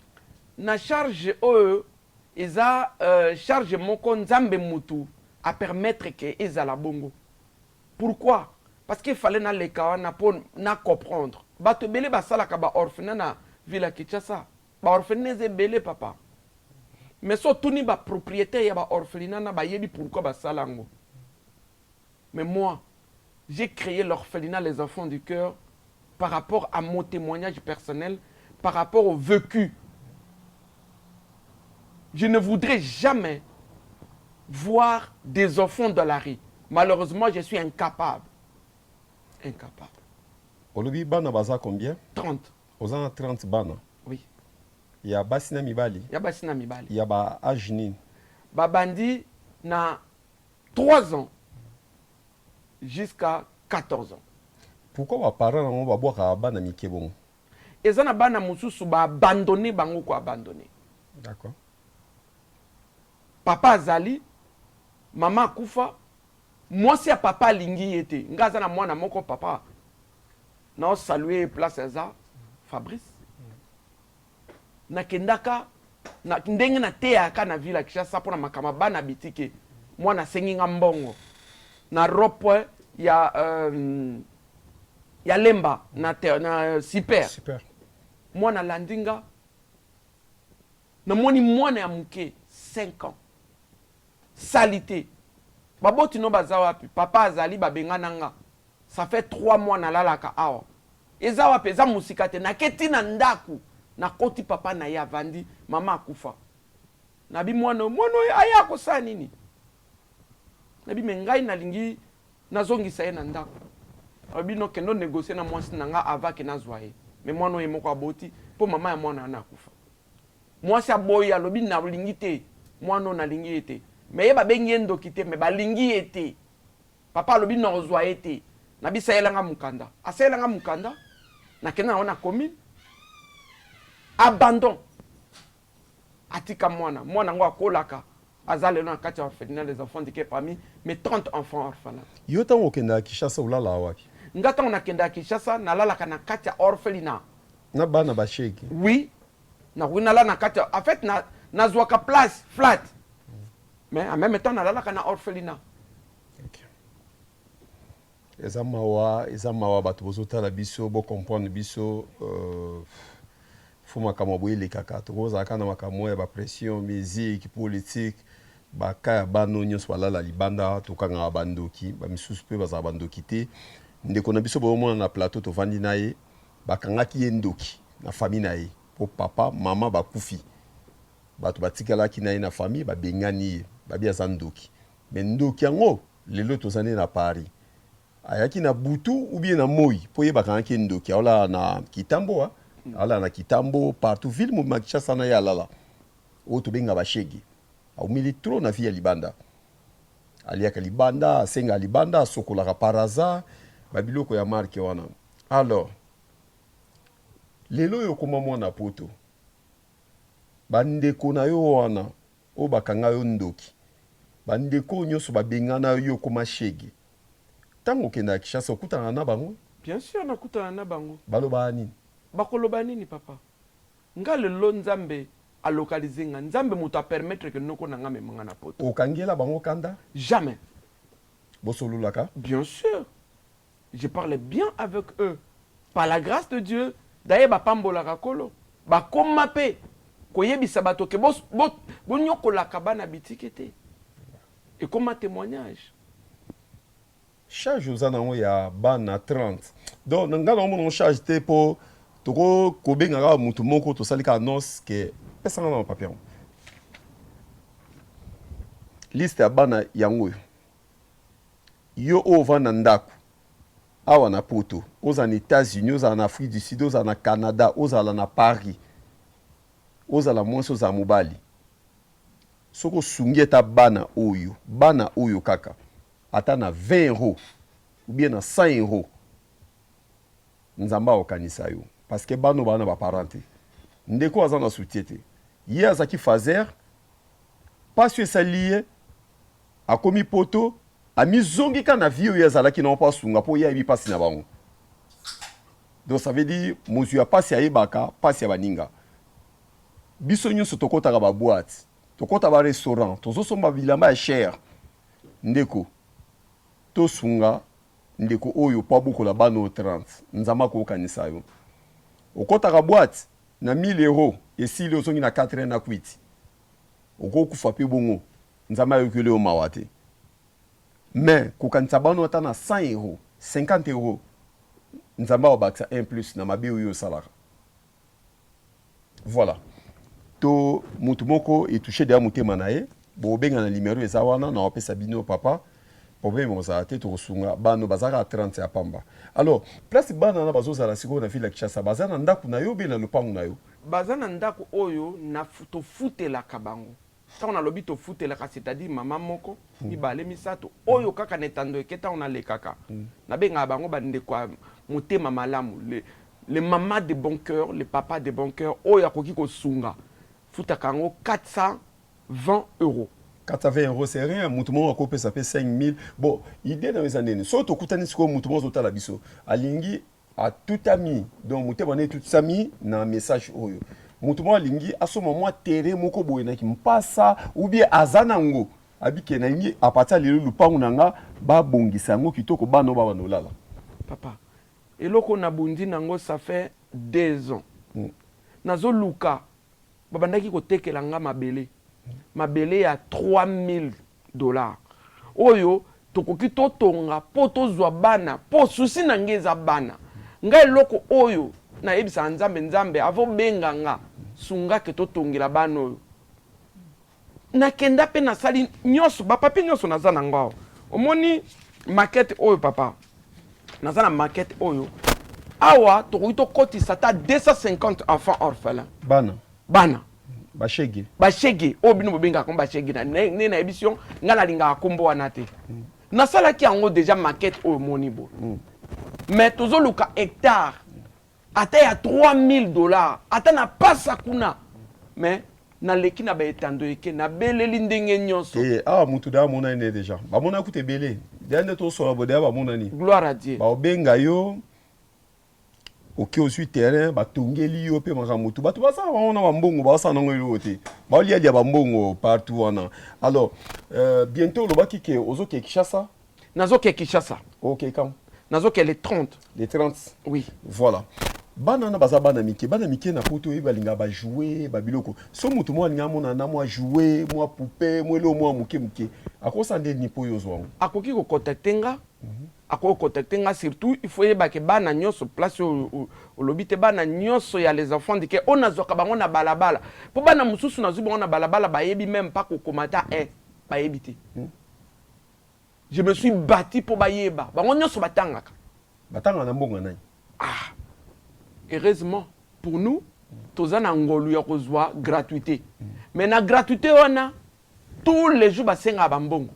Na charge oyo eza charge moko Nzambe mutu apermettre ke ezala bongo. Pourquoi? Parce que fallait naleka wana mpo na comprendre. Bato ebele basalaka baorphelinat na ville ya Kinshasa. Baorphelinat eza ebele, papa, mais so otuni bapropriétaire ya baorphelinat na bayebi pourquoi basala yango. Mais moi, j'ai créé l'orphelinat Les Enfants du Cœur par rapport à mon témoignage personnel, par rapport au vécu. Je ne voudrais jamais voir des enfants dans la rue. Malheureusement, je suis incapable, incapable. Olobi bana baza combien? 30. Oza na 30 bana? Oui. Ya basi na mibali? Ya basi na mibali. Ya ba age nini? Babandi na 3 ans jusqu'à 14 ans. Pourquoi baparent yango babwakaka bana mike bongo? Eza na bana mosusu baabandonner bango, koabandonner. Papa azali, mama akufa, mwasi ya papa alingi ye te. Nga aza na mwana moko, papa, naosalue ye place aza, Fabrice. Nakendaka na, ndenge nateyaka na ville ya Kinshasa mpona makambo ya bana bitike. Mwana asengi nga mbongo na rond-point ya Lemba na super. Super. Mwana alandi nga, namoni mwana ya moke, 5 ans, sali te. Baboti no baza wapi? Papa azali, babengana nga, ça fait 3 mois nalalaka awa. Eza wapi? Eza mosika te. Naketi na ndako, nakoti, papa na ye avandi, mama akufa. Nabi mwana oyo, mwana oyo aya akosala nini? Nabi me ngai nalingi nazongisa ye na ndako. Alobi no, kende onégocie na mwasi na nga avant ke nazwa ye. Me mwana oyo moko aboti mpo mama ya mwana wana akufa. Mwasi aboyi, alobi nalingi te mwana oyo, nalingi ye te. Me ye babengi ye ndoki te, me balingi ye te. Papa alobi nakozwa ye te. Nabisa yelanga mokanda, asalelanga mokanda, nakenda nango na commune, abandon. Atika mwana. Mwana yango akolaka, aza lelo na kati ya orphelinat Les Enfants du Cœur, parmi mes 30 enfants orphelins. Yo, ntango okendaka Kinshasa, olalaka wapi? Nga, ntango nakendaka Kinshasa, nalalaka na kati ya orphelinat. Na bana bashege? Oui, nakoki nalala na kati ya, en fait nazwaka place flat, mais en même temps nalalaka na orphelinat. Okay. Eza mawa, eza mawa. Bato bozotala biso, bocomprendre biso. Fo makambo boye elekaka, tokozalaka na makambo ya bapression, musique, politique, baka ya bano nyonso balala libanda, tokangaka bandoki, bamisusu mpe bazala bandoki te. Ndeko na biso boyomona na plateau, tovandi na ye, bakangaki ye ndoki na famille na ye mpo papa, mama bakufi, bato batikalaki na ye na famille babengani ye, babi aza ndoki. Me ndoki yango lelo toza nde na Paris. Ayaki na butu ou bien na moi mpo ye bakangaki ye ndoki, aolala na Kitambo, aolala na Kitambo, partout ville mobima Kinshasa na ye alala. Oyo tobenga bashege, aumeli trop na vie ya libanda, aliaka libanda, asengaka libanda, asokolaka par hasard babiloko ya marke wana. Alors lelo oyo okoma mwana poto, bandeko na yo wana oyo bakanga yo ndoki, bandeko oyo nyonso babengana yo, okoma shege, ntango okendaka Kinshasa, okutana na bango? Bien sûr, nakutana na bango. Balobaka nini? Bakoloba nini, papa? Nga lelo Nzambe alokalize nga, Nzambe moto apermettre ke noko na nga amema nga na poto. Okangela bango kanda? Jamais. Bosololaka? Bien sûr, je parle bien avec eux, par la grâce de Dieu. D'ailleurs bapambolaka kolo, bakoma mpe koyebisa bato ke bonyokolaka bana bitike te, ekoma témoignage. Charge oza nango ya bana 30, donc nga na omona charge te mpo toko kobenga kaka motu moko, tosali kaka annonce ke pesanga na papier yango, liste ya bana yango oyo. Yo oyo ovanda ndako. Awa na poto, ozala na États-Unis, ozala na Afrique du Sud, ozala na Canada, ozala na Paris, ozala mwasi, ozala mobali, soki osungi ata bana oyo, bana oyo kaka ata na 20 € ou bien na 100 €, Nzambe akokanisa yo, parce que bana oyo baa na baparent te. Ndeko aza na soutien te. Ye azalaki faser, mpasi oyo esali ye, akomi poto, amizongi kaka na vie oyo azalaki nango mpo asunga, mpo ye ayebi mpasi na bango. Donc ça veut dire mozwi ya mpasi ayebaka mpasi ya baninga. Biso nyonso tokɔtaka baboîte, tokɔta barestaurant, tozosomba bilamba ya cher. Ndeko, tosunga ndeko oyo mpo abokola bana oyo 30. Nzambe akokanisa yo. Okɔtaka boîte na 1000 €, esili, ozongi na 4 na kwiti, okokufa mpe bongo, Nzambe ayokeli yo mawa te. Mais kokanisa bana ata na 100 €, 50 €, Nzambe akobakisa 1 plus na mabe oyo osalaka. Voilà, to mutu moko etouche deya motema na ye, bobenga na numero eza wana na wapesa bino. Papa, problème ozala te, tokosunga bano bazalaka 30 ya pamba. Alors, place bana wana bazozala sikoyo na ville ya Kinshasa, baza na ndako na yo be na lopango na yo? Baza na ndako oyo na tofutelaka bango. Ntango nalobi tofutelaka, c'est-à-dire mama moko, mibale, misato oyo kaka na etando eke. Ntango nalekaka, nabengaka bango bandeko ya motema malamu, le mama de bon cœur, le papa de bon cœur oyo akoki kosunga. Futaka yango 420 €. 420 €, c'est rien. Motu moko akopesa mpe 5000. Bon, idée na yo eza nini? Soki tokutani sikoyo, motu moko azotala biso, alingi atutami, donc motema na etutisami na message oyo, motu moko alingi asomba mwa terrain moko boye naki mpasa ou bien aza nango, abike nalingi à partir ya lelo lupangu na nga babongisa yango kitoko, bana oyo babanda olala. Papa, eloko nabundi nango, ça fait 2 ans. Nazoluka, babandaki kotekela nga mabele, mabele ya 3000 $ oyo tokoki totonga mpo tozwa bana, mpo souci na ngai eza bana. Ngai eloko oyo nayebisaka Nzambe: Nzambe, avobenga nga, sungake totongela bana oyo. Nakenda mpe nasali nyonso, bapapier nyonso naza nango awa. Omoni maquette oyo, papa? Naza na maquette oyo awa, tokoki tokotisa ata 250 enfants orphelins. Bana? Bana. Bashege? Bashege oyo bino bobengaka ngo bashege. Nde nayebisi yo, ngai nalingaka nkombo wana te. Nasalaki yango déjà, maquette oyo omoni boye. Mais tozoluka hectare ata ya 3000 $, ata na pasa kuna. Mais naleki na baetando eke, nabeleli ndenge nyonso. Eh, awa mutu da amonani ne déjà, bamonani kuta ebele deya nde tosola bo deya bamonani. Gloire à Dieu. Baobenga yo, oke, ozwi terrain, batongeli yo mpe makambo. Motu bato basala bango na bambongo, baosala nango eloko te, baolialia bambongo partout wana. Alors, bientôt olobaki ke ozoke Kinshasa? Nazoke Kinshasa. Ok, quand? Nazoke le 30. Le 30? Oui. Voilà, bana wana baza bana mike, bana mike na poto oyo balingaka bajouer babiloko. So motu moko alinga amona na mwa jouet, mwa poupée, mwa eloko mwa moke moke, akosala nde nini mpo oyo ozwa yango? Akoki kocontacter nga, akoki kocontacter nga. Surtout il faut yebake bana nyonso, place oyo olobi te, bana nyonso ya les enfants de chœur oyo nazwaka bango na balabala, mpo bana mosusu nazwi bango na balabala, bayebi même pas kokoma ata 1, bayebi te. Je me suis bâti mpo bayeba, bango nyonso batangaka. Batangaka na mbongo nani? Ah, heureusement pour nous, toza na ngolu ya kozwa gratuité. Mais na gratuité wana, tous les jours basengaka bambongo.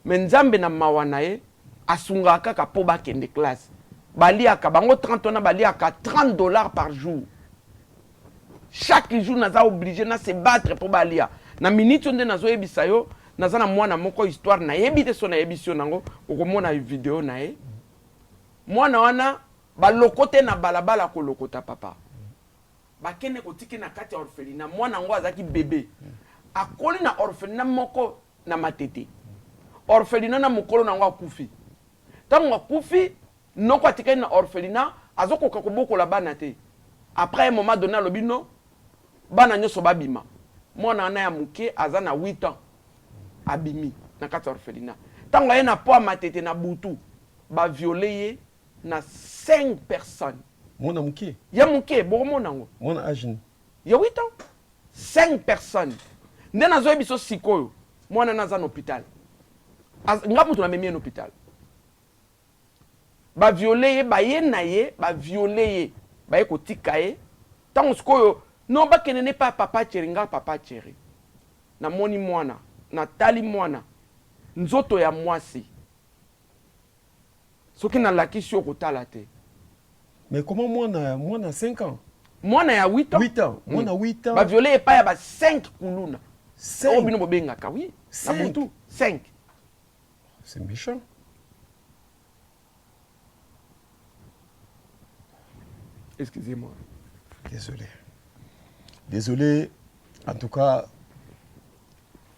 Mais Nzambe na mawa na ye asungaka kaka mpo bakende classe. Baliaka bango 30 wana, baliaka 30 $ par jour. Chaque jour naza obligé na se battre mpo balia. Na minute oyo nde nazoyebisa yo, naza na mwana moko, histoire nayebi te so nayebisi yo nango, okomona video na ye. Mwana wana balokote na balabala, kolokota, papa, bakende kotike na kati ya orphelinat. Mwana yango azalaki bebe, akoli na orphelinat moko na Matete. Orphelinat na mokolo nango akufi. Ntango akufi, noko atikali na orphelinat, azokoka kobokola bana te. Après un moment donné, alobi no, bana nyonso babima. Mwana wana ya moke aza na 8 ans, abimi na kati ya orphelinat. Ntango aye na po ya Matete na butu, baviole ye na 5 personnes. Mwana moke? Ya moke, bokomona yango. Mwana age nini? Ya 8 ans. 5 personnes nde nazoyebi biso sikoyo. Mwana naza na hôpital, nga mutu namemi ye na hôpital. Ba viole ye baye na ye ba viole ye baye kotika ye tango sikoyo non bakende ne pa papa cheri nga papa cheri na moni mwana na tali mwana nzoto ya mwasi soki na lakisi yo okotala te. Mais comment mwana mwana 5 ans? Mwana ya 8 ans. 8 ans, mwana 8 ans. Ba viole ye pa ya ba 5 kuluna. 5. Oyo bino bobengaka oui. Na butu 5. C'est méchant. Excusez-moi. Désolé. Désolé. En tout cas,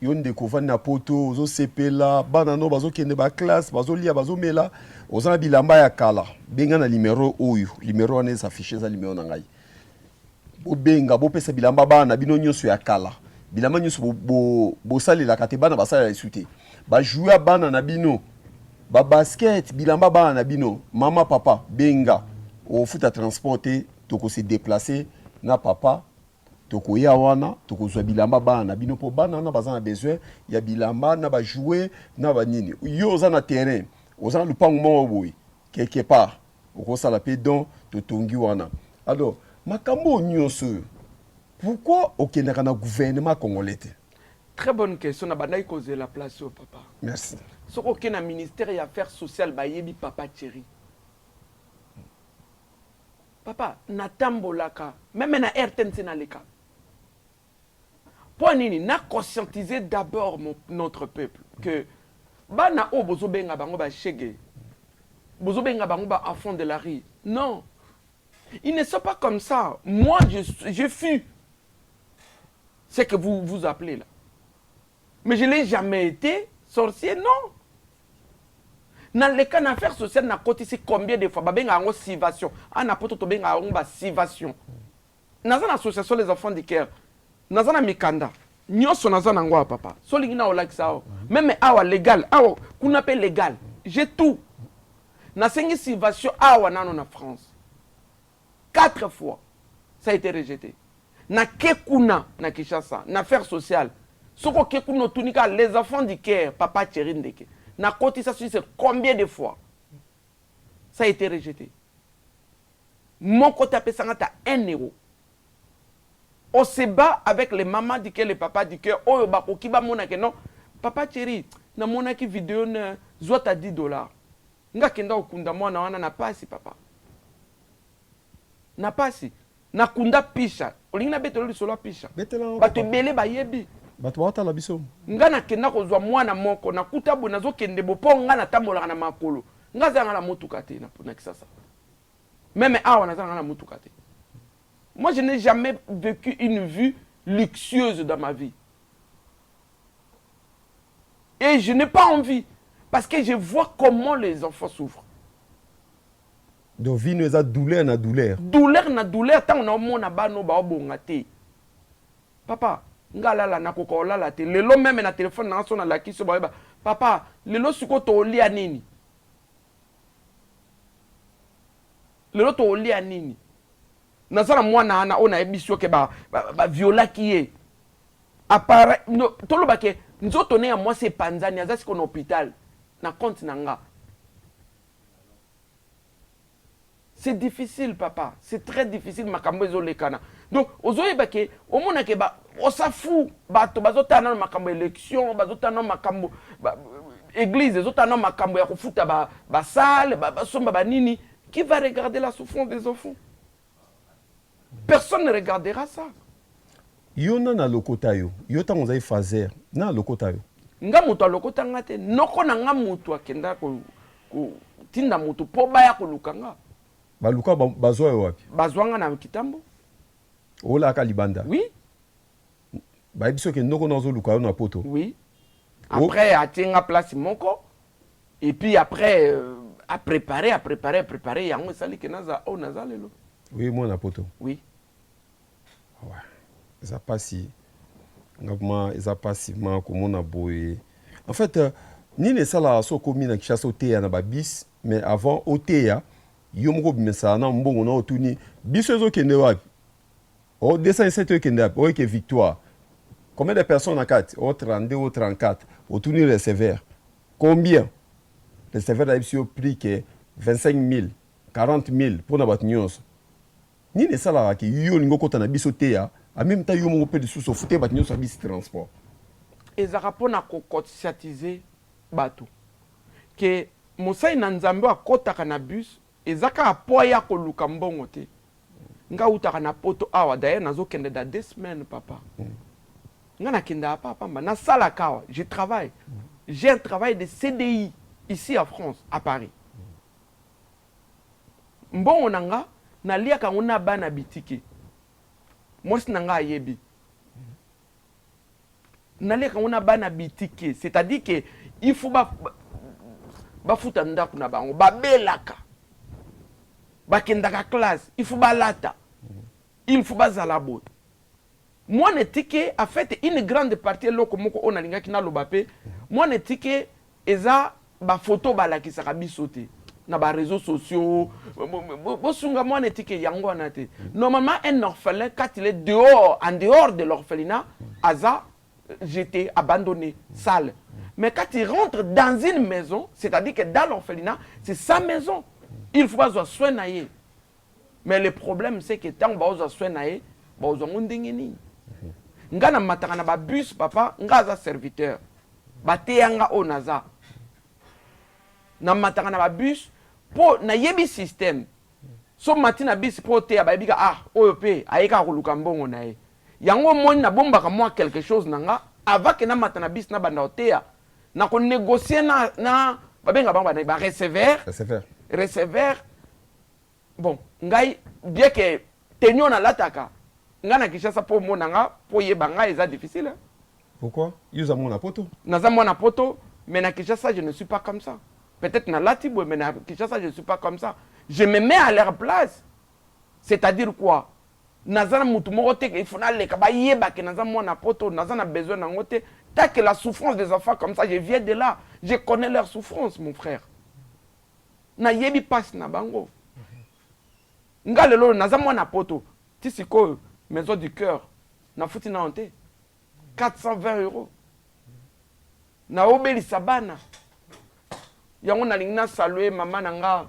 yo ndeko ovandi na poto ozosepela bana no bazokende baklasse bazolia bazomela oza na bilamba ya kala benga na limero oyo limero wana eza affiche eza limero na ngai bobenga bopesa bilamba bana na bino nyonso ya kala bilamba nyonso bosalelaka te bana basalela lisu te bajoue ya bana na bino babasket bilamba bana na bino mama papa benga ofuta transport te tokose deplace na papa tokoya wana tokozwa bilamba bana na bino mpo bana wana baza na besoin ya bilamba na bajoue na banini yo oza na terrain oza na lupango moko boye quelque part okosala mpe don totongi wana alors makambo oyo nyonso oyo pourquoi okendaka na gouvernement congolais te? Très bonne question nabandaki kozela place oyo papa. Merci. Soki oke na ministère ya affaires sociales bayebi papa Thierry. Papa natambolaka meme na RTNC naleka. Mpo nini na conscientiser d'abord notre peuple que bana oyo bozobenga bango ba shege, bozobenga bango ba enfants de la rue. Non, ils ne sont pas comme ça. Moi, je, je fus ce que vous vous appelez là. Mais je n'ai jamais été sorcier, non. Naleka na affaire sociale nakotisi combien de fois babenga yango sivation ah na poto tobenga yango ba sivation Naza na association les enfants du coeur naza na mikanda nioso naza nango awa papa so olingi na olakisa awa meme awa legal awa kuna pe legal j'ai tout nasengi subvention awa nano na France quatre fois ça a été rejeté na ke kuna na Kinshasa na affaire sociale soki oke kuna otuni kaka les enfants du coeur papa Thierry Ndeke nakotisa soki c'est combien de fois ça a été rejeté Moko te apesa nga ata un euro. On se bat avec les mamas du coeur, les papas du coeur oyo bakoki bamona que non papa Thierry namonaki video na zwa ata 10 dollars. Nga kenda kokunda mwana wana na pasi papa. Na pasi. Nakunda pisha. Olingi nabetela yo lisolo ya pisha? Betela yango Bato papa. ebele bayebi. Bato baotala biso. Nga nakenda kozwa mwana moko nakuta boye nazokende bo po nga natambolaka na makolo. Nga azalaka na motuka te na Kisasa. Meme awa naza nanga na mutuka te. Moi je n'ai jamais vecu une vue luxueuse dans ma vie. Et je n'ai pas envie parce que je vois comment les enfants souffrent. Donc vie no eza douleur na douleur. Douleur na douleur tango na omona bana oyo baobonga te. Papa nga lala nakoka olala te lelo meme na telephone nanga so nalakisi yo baoyeba papa lelo sikoyo tolia nini? Lelo tokolia nini? Naza na mwana wana oyo nayebisi yo ke ba, ba, ba violaki ye apara no, toloba ke nzoto ne ya mwasi epanzani aza siko na hopital na compte na nga. C'est difficile papa, c'est très difficile makambo ezolekana. Donc ozoyeba ke omona ke ba osa fou bato bazotala nano makambo election, bazotala nano makambo ba, église ezotala nano makambo ya kofuta ba, ba salle, ba, basomba ba nini. Qui va regarder la souffrance des enfants? Personne ne regardera ça. Yo nani alokota yo? Yo tango ozali fazer, nani alokota yo? Nga moto alokota nga te, noko na nga moto akenda ko, ko tinda moto po baya koluka nga. Baluka ba, bazwa yo wapi? Bazwa nga na Kitambo. Olalaka libanda? Oui. Bayebisi yo ke noko na azoluka yo na poto? Oui. Après atie nga place moko et puis après euh, a préparer, a préparer, a préparer yango esali ke naza oyo naza lelo. Oui, mwana poto. Oui. Ouais. Eza pasi. Nga vraiment eza pasi ma komona boye. En fait, euh, nini esalaka so okomi na Kinshasa oteya na ba bus, mais avant oteya yo moko obimisaka na mbongo na otuni biso ezokende wapi? Oh 207 oyo ekende wapi? Oyo eke victoire. Combien de personnes na kati? Oh 32 ou 34. Otuni receveur. Combien? Receveur ayebisi yo prix ke. 25 000, 40 000 mpona bato nyonso. Nini esalaka ke yo olingi okɔta na biso te ya en même temps yo moko mpe lisusu ofute bato nyonso ya bisi transport? Ezalaka mpona koconscientiser bato ke mosali na Nzambe oyo akɔtaka na bus eza kaka po aya koluka mbongo te. Nga utaka na Poto awa, d'ailleurs nazokende dans 2 semaines, papa. Nga nakendaka pa pamba, nasalaka awa, je travaille, j'ai un travail de CDI ici à France, à Paris. Mbongo na nga naliaka yango na bana bitike, mwasi na nga ayebi, naliaka yango na bana bitike. C'est-à-dire que il faut bafuta ndako na bango, babelaka, bakendaka classe, il faut balata, il faut bazala boye. Mwana etike, en fait, une grande partie, eloko moko oyo nalingaki naloba mpe, mwana etike eza bafoto balakisaka biso te na baréseaux sociaux. Bosunga mwana etike yango wana te. Normalement, un orphelin, quand il est dehors, en dehors de l'orphelinat, aza jeté, abandonné, sale. Mais quand il rentre dans une maison, c'est-à-dire que dans l'orphelinat, c'est sa maison, il faut bazwa soin na ye. Mais le problème, c'est que ntango bazwa soin na ye, bazwa ngo ndenge nini? Nga na mataka na babus, papa. Nga aza serviteur, bateya nga oyo naza namataka na babus mpo nayebi système. So mati na bisi mpo oteya, bayebi ka ah, oyo mpe aye kaka koluka mbongo na ye. Yango omoni nabombaka mwa quelque chose na nga avant ke namata na bisi, nabanda koteya, na konégocier na babenga bango bana bareceveur. Receveur. Receveur. Bon, ngai, bien que tenue oyo nalataka, ngai na Kinshasa, mpo omona nga, mpo oyeba ngai, eza difficile, hein? Pourquoi? Yo oza mwana Poto. Naza mwana Poto, mais na Kinshasa, je ne suis pas comme ça. Peut-être nalati boye, mais na Kinshasa, je ne suis pas comme ça. Je me mets à leur place. C'est-à-dire quoi? Naza na mutu moko te il faut naleka bayeba ke naza mwana Poto. Naza na besoin nango te. Tant que la souffrance des enfants comme ça, je viens de là, je connais leur souffrance, mon frère. Nayebi mpasi na bango. Nga lelo naza mwana Poto, ti sikoyo Maison du Cœur nafuti nano te 420 euros. Naobelisa bana yango. Nalingi nasaluer mama na nga,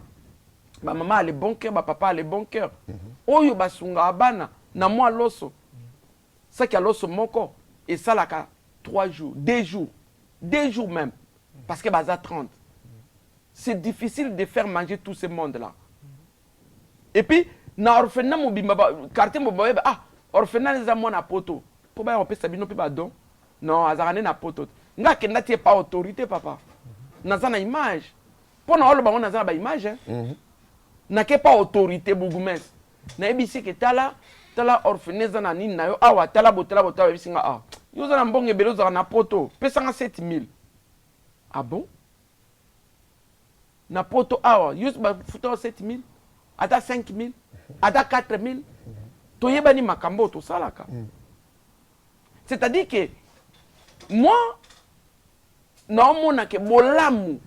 bamama ya le bon cœur, bapapa ya le bon cœur oyo basungaka bana na mwa loso. Saki ya loso moko esalaka 3 jours, 2 jours, 2 jours même, parce que baza 30. C'est difficile de faire manger tout ce monde là. Et puis na orphelinat mobimba, quartier mobimba bayeba: ah, orphelinat eza mwana Poto, mpo baya kopesa bino mpe badon. Non, azalaka nde na Poto te. Nga akenda tie pa autorité, papa, naza na image mpo na oloba ngo, naza na baimage, hein. Nake pa autorité bourgmestre, nayebisi ke tala, tala, orphelinat eza na nini na yo awa, tala botala botala. Bayebisi nga: ah, yo oza na mbongo ebele, ozalaka na Poto, pesanga 7000. Ah bon, na Poto awa yo bafuta yo 7000, ata 5000, ata 4000? Toyebani makambo oyo tosalaka. C'est-à-dire que moi, naomona ke bolamu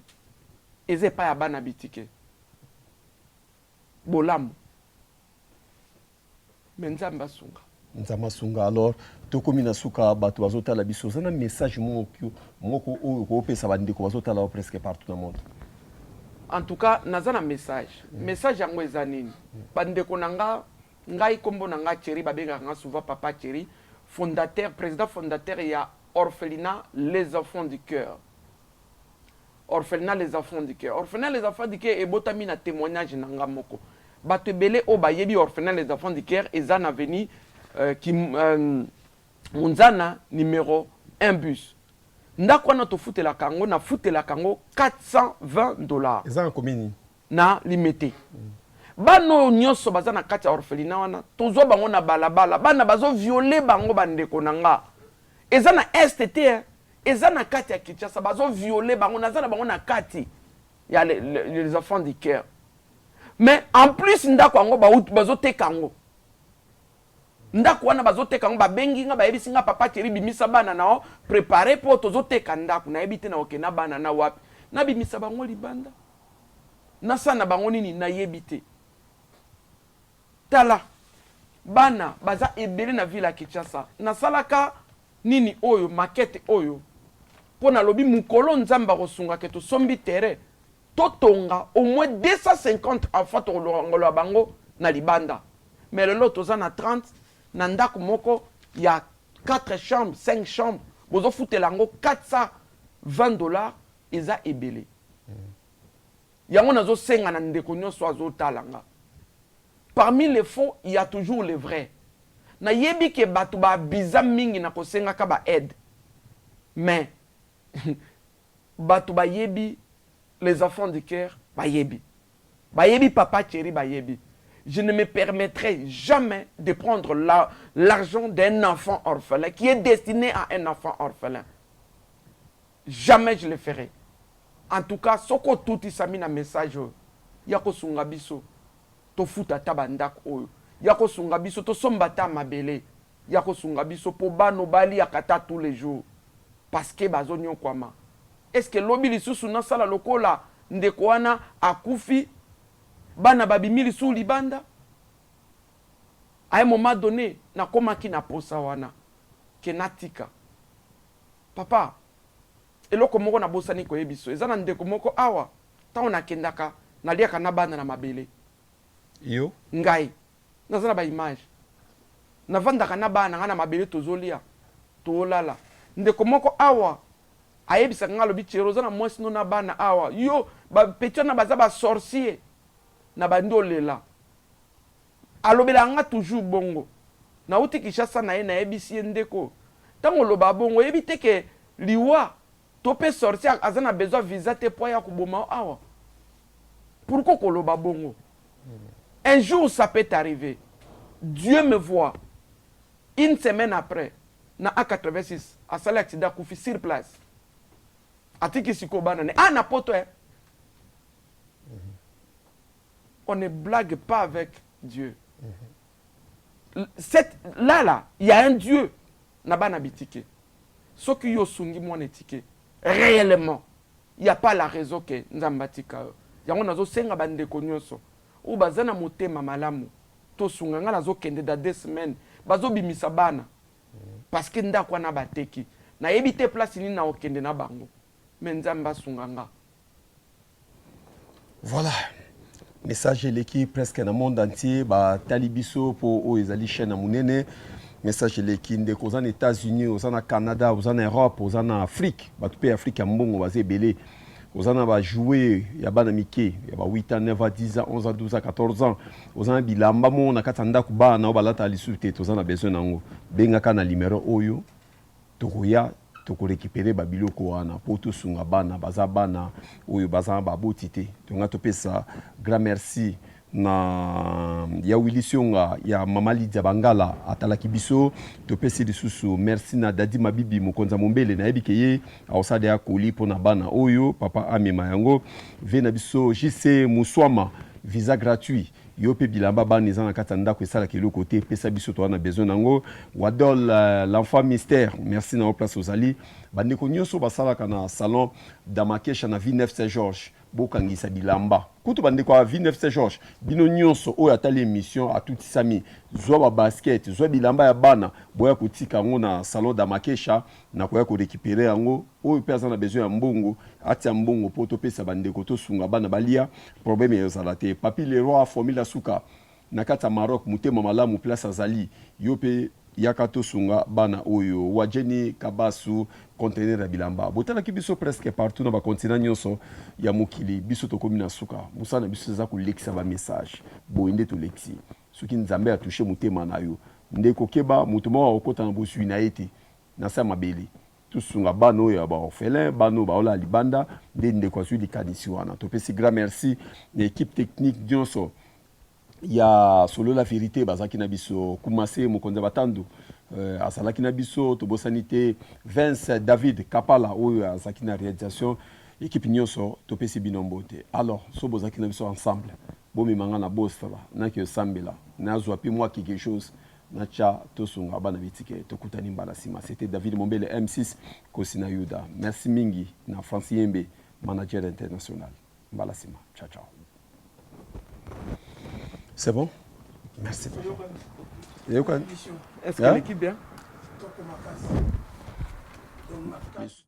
eza epai ya bana bitike, bolamu me Nzambe asunga. Nzambe asunga. Alors tokomi na suka. Bato bazotala biso, oza na message moko moko oyo okopesa bandeko bazotala yo presque partout na monde? En tout cas, naza na message. Message yango eza nini, bandeko na nga? Ngai, nkombo na nga Thierry, babengaka nga souvent Papa Thierry, fondateur, président fondateur ya orphelinat Les Enfants du Cœur. Orphelinat Les Enfants du Cœur, orphelinat Les Enfants du Cœur ebotami na témoignage na nga moko. Bato ebele oyo bayebi orphelinat Les Enfants du Cœur eza na avenue Munzana numéro 1 bus. Ndako wana tofutelaka yango, nafutelaka yango 420 dollars. Eza na commune? Na Limete. Bana oyo nyonso baza na kati ya orphelinat wana, tozwa bango na balabala, bana bazovioler bango. Bandeko na nga, eza na este te, eh. Eza na kati ya Kinshasa, bazovioler bango. Naza na bango na kati ya les Enfants du Cœur. Mais en plus, ndako yango bazoteka yango. Ndako wana bazoteka yango. Babengi nga, bayebisi nga: "Papa Thierry, bimisa bana na yo, prépare mpo tozoteka ndako." Nayebi te na okenda bana na wapi, nabimisa bango libanda, nasala na bango nini, nayebi te. Tala, bana baza ebele na ville ya Kinshasa. Nasalaka nini oyo, maquette oyo, mpo nalobi mokolo Nzambe akosungaka, tosombi terrain. Totonga au moins 250 enfants, tokolongola bango na libanda. Mais lelo toza na 30 na ndako moko ya 4 chambres, 5 chambres, bozofutela yango 420 $. Eza ebele. Yango nazosenga na ndeko nyonso azotala nga: parmi les faux, il y a toujours les vrais. Nayebi ke bato babiza mingi na kosengaka baaide, mais bato bayebi les Enfants du Cœur, bayebi papa Thierry, bayebi. Je ne me permettrai jamais de prendre l'argent d'un enfant orphelin qui est destiné à un enfant orphelin. Jamais je le ferai. En tout cas, soki otutisami na message oyo, ya kosunga biso tofuta ata bandako oyo, ya kosunga biso tosomba ata mabele, ya kosunga biso mpo bana baliaka ata tous les jours, parce que bazonyokwama. Est ce que lobi lisusu nasala lokola ndeko wana akufi, bana babimi lisusu libanda? À un moment donné, nakomaki na posa wana ke natika. Papa, eloko moko nabosani koyebi biso: eza na ndeko moko awa, ntango nakendaka, naliaka na bana na mabele. Yo? Ngai naza na baimage, navandaka na bana na ngai na mabele, tozolia, tolala. Ndeko moko awa ayebisaka ngai, alobi: "Thierry, oza na mwasi no na bana awa, yo bapeti wana baza basorcier." Na bandi olela, alobelaka nga toujours bongo. Nauti Kinshasa na ye, nayebisi ye: "Ndeko, ntango oloba bongo, oyebi te ke liwa to mpe sorcier aza na besoin visa te po aya koboma awa? Pourquoi koloba bongo? Un jour, ça peut arriver." Dieu me voit, une semaine après, na A86, asali accident, akufi sur place. Atiki sikoyo bana ne ah na poto, eh. On ne blague pas avec Dieu. Cette, là là, il y a un Dieu na bana bitike. Soki yo osungi mwana etike réellement, il y a pas la raison ke Nzambe atika yo. Yango nazosenga bandeko nyonso oyo baza na motema malamu, tosunga. Ngai nazokende da 2 semaines, bazobimisa bana parce que ndako wana bateki. Nayebi te place nini naokende na bango, me Nzambe asunga nga. Voilà, message eleki presque na monde entier. Batali biso mpo oyo ezali chaîne ya monene. Message eleki. Ndeko oza na États-Unis, oza na Canada, oza na Europe, oza na Afrique, bato mpe Afrique ya mbongo baza ebele, oza na bajouet ya bana mike ya ba 8 ans, 9 ans, 10 ans, 11 ans, 12 ans, 14 ans, oza na bilamba moko na kati ya ndako, bana oyo balataka lisusu te, toza na besoin nango. Bengaka na numero oyo, tokoya tokorécupérer babiloko wana mpo tosunga bana. Baza bana oyo baza baboti te. Tonga topesa grand merci na ya Willy Sionga, ya mama Lidia Bangala atalaki biso. Topesi lisusu merci na Dadi Mabibi, mokonzi ya mombele. Nayebi ke ye aosala ya koli mpona bana oyo papa amema yango ve na biso. JC Muswama, visa gratuit. Yo mpe bilamba bana eza na kati ya ndako, esalaka eloko te, epesa biso, toza na besoin nango. Wadol, l'enfant mystère, merci na yo place ozali. Bandeko nyonso basalaka na salon Damakesha na Ville Saint Georges, bokangisa bilamba. Kutu bandeko ya Ville Saint Georges, bino nyonso oyo atali émission, atutisami, zwa babasket, zwa bilamba ya bana, boya kotika yango na salon Damakesha na koya korécupérer yango. Oyo mpe aza na besoin ya mbongo, atia mbongo mpo topesa bandeko, tosunga bana balia, problème ezala te. Papi Leroy, formule ya suka na kati ya Maroc, motema malamu, place azali, yo mpe yaka tosunga bana oyo. Wajeni Kabasu, conteneur ya bilamba. Botalaki biso presque partout na bacontinent nyonso ya mokili. Biso tokómi na suka. Mosala na biso eza kolekisa bamessage boye nde tolekisi. Soki Nzambe atouche motema na yo, ndeko, keba, moto moko akokɔta na bozwi na ye te na se ya mabele. Tosunga bana oyo ya baorphelin, bana oyo baola libanda. Nde ndeko azwi likanisi wana. Topesi grand merci na équipe technique nyonso ya Solo la Vérité bazalaki na biso. Kumase, mokonzi ya batandu, azalaki na biso. Tobosani te Vince David Kapala oyo azalaki na réalisation. Équipe nyonso, topesi bino mbote. Alors so bozalaki na biso ensemble, bomemanga na bostra, naki osambela, nazwa mpe mwa quelque chose natya, tosunga bana bitike. Tokutani mbala nsima. C'était David Mombele, M6 Kosi na Yuda. Merci mingi na Francis Yembe, manager international. Mbala nsima, ciao ciao. C'est bon, merci. Est-ce que l'équipe bien? Merci.